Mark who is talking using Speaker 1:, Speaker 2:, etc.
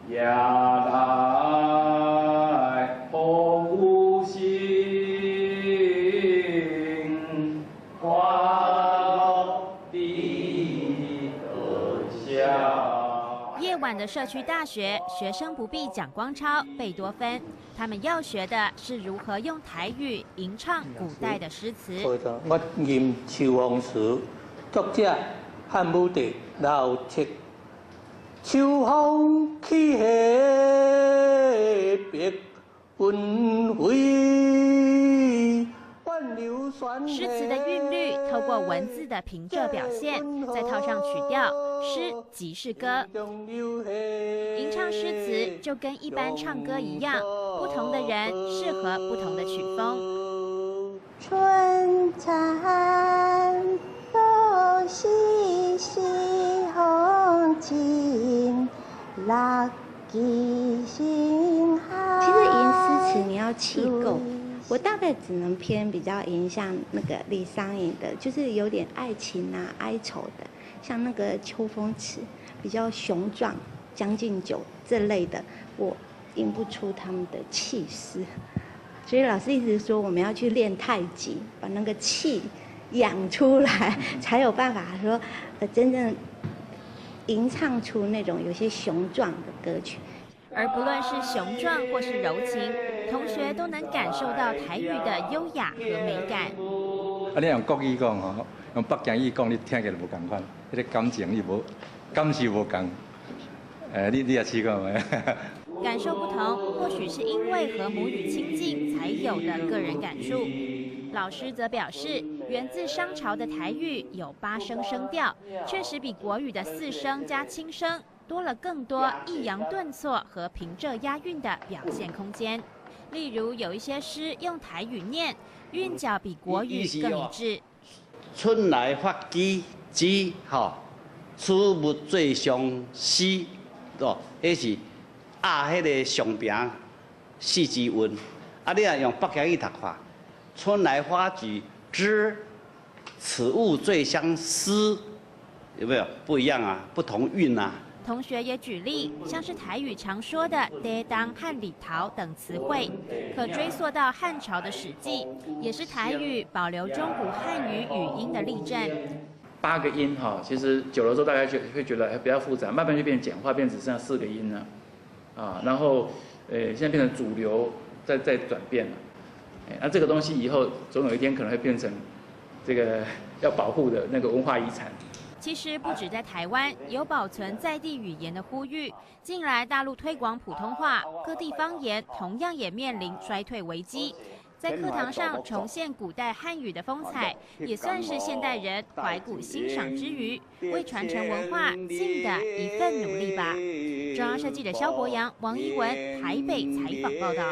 Speaker 1: 夜來風雨聲，花落知多少。
Speaker 2: 夜晚的社區大學，學生不必蔣光超、貝多芬，他們要學的是如何用台語吟唱古代的詩詞。
Speaker 3: 我吟《秋風詞》，作者漢武帝劉徹。秋風起白雲飛。
Speaker 2: 詩詞的韻律透過文字的平仄表現，再套上曲調，詩即是歌。吟唱詩詞就跟一般唱歌一樣，不同的人適合不同的曲風。
Speaker 4: 春蚕到死絲方盡，六機成
Speaker 5: 其實吟詩詞你要氣夠。我大概只能偏比較吟像那個李商隱的，就是有點愛情啊、哀愁的，像那個《秋風詞》比較雄壯，《將進酒》這類的，我吟不出他們的氣勢。所以老師一直說我們要去練太極，把那個氣養出來，才有辦法說，真正吟唱出那種有些雄壯的歌曲。
Speaker 2: 而不論是雄壯或是柔情，同學都能感受到台語的優雅和美感。
Speaker 6: 啊，你用國語講吼，用北京語講，你聽起來無仝款，彼個感情你無感受無仝。你也試過無？
Speaker 2: 感受不同，或許是因為和母語親近才有的個人感觸。老師則表示，源自商朝的台語有八聲聲調，確實比國語的四聲加輕聲多了更多抑揚頓挫和平仄押韻的表現空間。例如，有一些詩用台語念，韻腳比國語更一致。
Speaker 7: 春來發幾枝，吼，此物最相思，哦，彼是押彼个上平四字韻。啊，你若用北京語讀看，春來發幾枝，此物最相思，有沒有不一樣啊？不同韻啊。
Speaker 2: 同學也舉例，像是台語常說的“地當”和“裡頭”等詞彙，可追溯到漢朝的《史記》，也是台語保留中古漢語語音的例證。
Speaker 1: 八個音哈，其實久了之後大家就會覺得比較複雜，慢慢就變簡化，變只剩下四個音了，啊，然後，現在變成主流在轉變了，那這個東西以後總有一天可能會變成這個要保護的那個文化遺產。
Speaker 2: 其實不止在台灣有保存在地語言的呼籲，近來大陸推廣普通話，各地方言同樣也面臨衰退危機。在課堂上重現古代漢語的風采，也算是現代人懷古欣賞之餘，為傳承文化盡的一份努力吧。中央社記者蕭博洋、王一文台北採訪報道。